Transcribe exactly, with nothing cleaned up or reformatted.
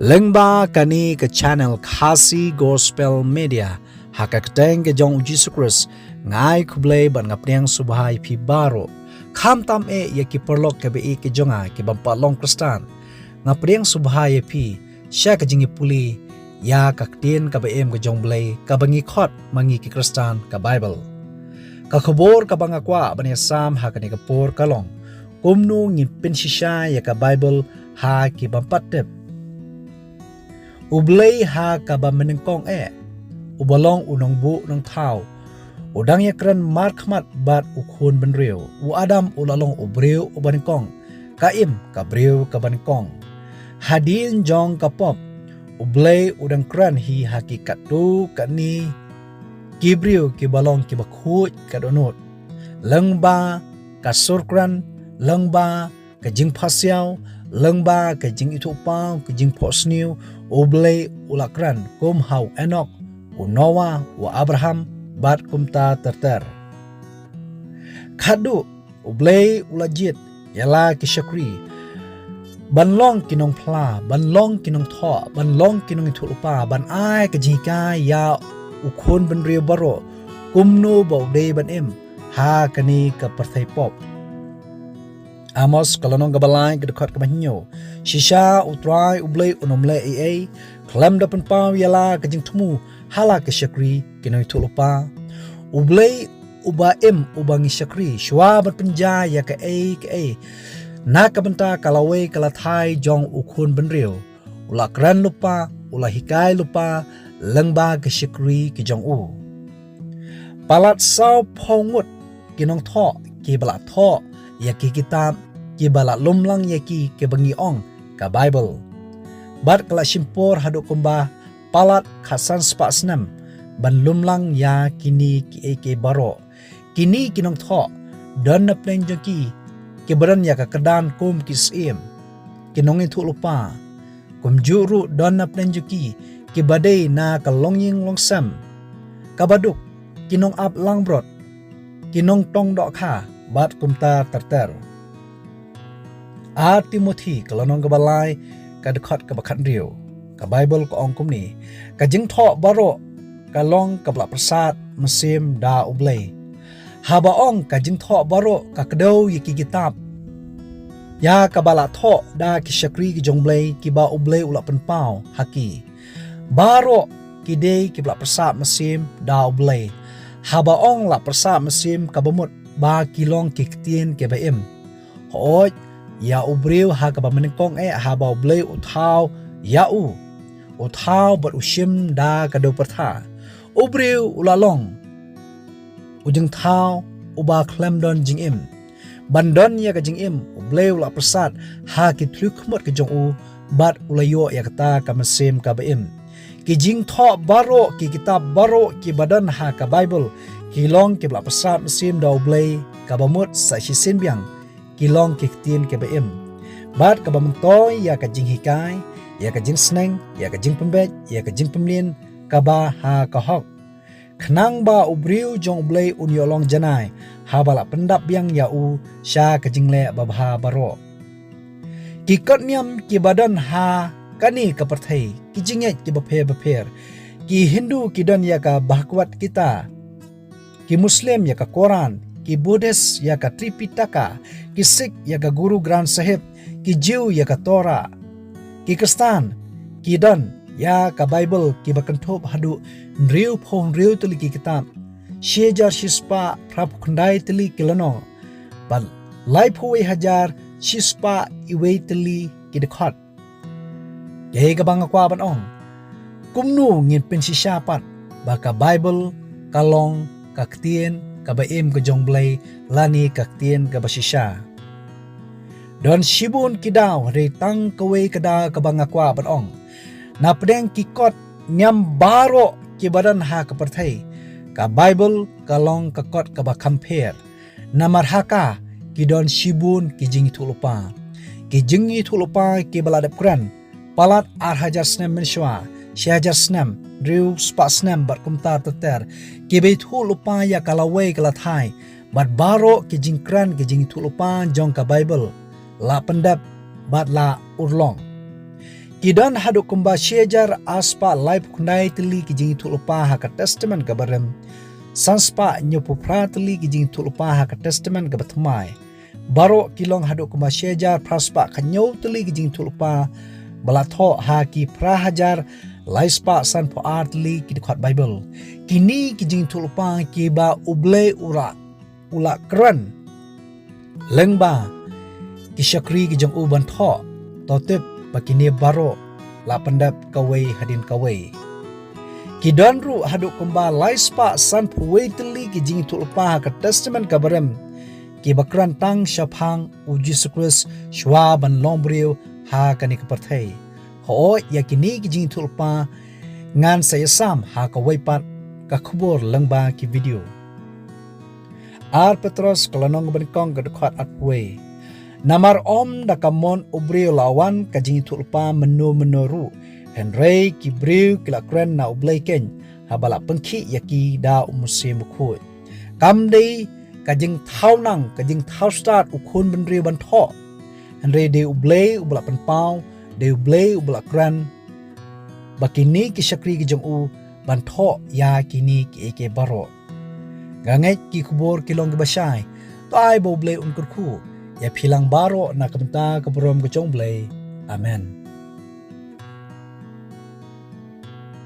Lyngba kane ka channel Khasi Gospel Media, ha ka kyrteng ka jong u Jisu Khrist, nga ai khublei bad nga pdiang sngewbha ïa phi baroh. Khamtam eh ïa ki paralok kiba ïeit ki jong nga kiba ym pat long Khristan, nga pdiang sngewbha ïa phi sha ka jingïapule ïa ka ktien kaba im ka jong u Blei kaba ngi khot ma ngi ki Khristan, ka Baibl. Ka khubor kaba nga kwah ban ïasam ha kane ka por ka long, kumno ngin pynshisha ïa ka Baibl ha ki bym pat tip. U Blei ha kaba mynnyngkong eh, uba long u nongbuh nongthaw, u dang ïakren markhmat bad u khun bynriew. U Adam u la long u briew uba nyngkong, ka Im ka briew kaba nyngkong. Hadien jong ka pop, u Blei u dang kren hi ha ki katto katne ki briew kiba long kiba khuid ka dohnud. Lyngba ka sur kren, lyngba ka jingpasiaw, lyngba ka jingithuhpaw, ka jingphohsniew, u Blei u la kren kum ha u Enok, u Noah, u Abraham, bad kumta ter ter. Khatduh, u Blei u la jied ïa la ki shakri ban long ki nongphla, ban long ki nongthoh, ban long ki nongïathuhlypa, ban ai ka jinghikai ïa u khun bynriew baroh kumno ba u dei ban im ha kane ka pyrthei pop. Amos ka lynnong kaba lai, ka dkhot kaba hynñiew. Shisha u Trai u Blei un ym leh ei ei khlem da pynpaw ïa la ka jingthmu ha la ki shakri ki nongïathuhlypa. U Blei uba im, uba ngi shakri, shuwa ban pynjah ïa kaei kaei na ka bynta ka lawei ka lathai jong u khun bynriew, u la kren lypa, u la hikai lypa lyngba ki shakri ki jong u. Palat saw phew ngut ki nongthoh kiba la thoh ïa ki kitab kiba la lumlang ïa ki, kiba ngi ong ka Baibl. Bad ka la shim por haduh kumba palat khatsan spah snem ban lumlang ïa kine kiei kiei baroh. Kine ki nongthoh, don na pdeng jong ki kiba don ïa ka kyrdan kum ki syiem, ki nongïathuhlypa. Kumjuh ruh don na pdeng jong ki kiba dei na ka longïing longsem, kaba duk, ki nongap langbrot, ki nongtong dohkha, bad kumta ter ter. Ar Timothi ka lynnong kaba lai, ka dkhot kaba khathynriew. Ka Baibl ka ong kumne: Ka jingthoh baroh ka long kaba la pyrsad mynsiem da u Blei. Haba ong ka jingthoh baroh, ka kdew ïa ki kitab ïa kaba la thoh da ki shakri ki jong u Blei, kiba u Blei u la pynpaw ha ki. Baroh ki dei kiba la pyrsad mynsiem da u Blei. Haba ong la pyrsad mynsiem, kaba mut ba ki long ki ktien kiba im. Hooid, ïa u briew ha kaba mynnyngkong eh, haba u Blei u thaw ïa u, u thaw bad u shim da ka dewpyrtha, u briew u la long u jingthaw uba khlem don jingim. Ban don ïa ka jingim, u Blei u la pyrsad ha ki thliew khmut ki jong u, bad u la ïoh ïa kata ka mynsiem kaba im. Ki jingthoh baroh, ki kitab baroh kiba don ha ka Baibl, ki long kiba la pyrsad mynsiem da u Blei, kaba mut sa shisien biang ki long ki ktien kiba im, bad kaba myntoi ïa ka jinghikai, ïa ka jingsneng, ïa ka jingpynbeit, ïa ka jingpynmlien kaba ha ka hok, khnang ba u briew jong u Blei un ïoh long janai haba la pyndap biang ïa u sha ka jingleh babha baroh. Ki kot niam kiba don ha kane ka pyrthei, ki jingngeit kiba pher bapher. Ki Hindu ki don ïa ka Bhagavad Gita, ki Muslim ïa ka Koran, ki Buddhist ïa ka Tripitaka, ki Sikh ïa ka Guru Granth Sahib, ki Jiw ïa ka Torah. Ki Khristan ki don ïa ka Baibl, kiba kynthup haduh hynriew phew hynriew tylli ki kitab, shi hajar shispah phra phew khyndai tylli ki lynnong, bad laiphew wei hajar shispah iwei tylli ki dkhot. Kaei kaba nga kwah ban ong, kumno ngin pynshisha pat ba ka Baibl ka long ka ktien kaba im ka jong u Blei, lane ka ktien kaba shisha? Don shibun ki daw, hynrei tang kawei ka daw kaba nga kwah ban ong. Na pdeng ki kot niam baroh kiba don ha ka pyrthei, ka Baibl ka long ka kot kaba kham pher. Namar ha ka ki don shibun ki jingïathuhlypa. Ki jingïathuhlypa kiba la dep kren palat ar hajar snem mynshuwa, shi hajar snem, hynriew spah snem bad kumta ter ter, kiba ïathuhlypa ïa ka lawei ka lathai, bad baroh ki jingkren ki jingïathuhlypa jong ka Baibl la pyndep bad la urlong. Ki don haduh kumba shi hajar arspah laiphew khyndai tylli ki jingïathuhlypa ha ka Testament kaba rim, sanspah hynñiewphew phra tylli ki jingïathuhlypa ha ka Testament kaba thymmai. Baroh ki long haduh kumba shi hajar phra spah khathynñiew tylli ki jingïathuhlypa ba la thoh ha ki phra hajar lai spah sanphew ar tylli ki dkhot Baibl. Kine ki jingïathuhlypa kiba U Blei u la, u la kren lyngba ki shakri ki jong u ban thoh, to tip ba kine baroh la pyndep kawei hadien kawei. Ki don ruh haduh kumba lai spah sanphew wei tylli ki jingïathuhlypa ha ka Testament kaba rim, kiba kren tang shaphang U Jisu Khrist shwa ban long briew ha kane ka pyrthei. Hooid, ïa kine ki jingïathuhlypa ngan sa ïasam ha kawei pat ka khubor lyngba ki video. Ar Petros ka lynnong ba nyngkong ka dkhot arphew wei. Namar ym da ka mon u briew la wan ka jingïathuhlypa mynno mynno ruh, hynrei ki briew ki la kren na U Blei keiñ, haba la pynkhih ïa ki da U Mynsiem Bakhuid. Kam dei ka jingthaw nang, ka jingthaw stad u khun bynriew ban thoh, hynrei dei U Blei uba la pynpaw, dei U Blei uba la kren ba kine ki shakri ki jong u ban thoh ïa kine kiei kiei baroh. Nga ngeit ki khubor ki long kiba shai. To ai ba U Blei un kyrkhu ïa phi lang baroh na ka bynta ka burom ka jong U Blei. Amen.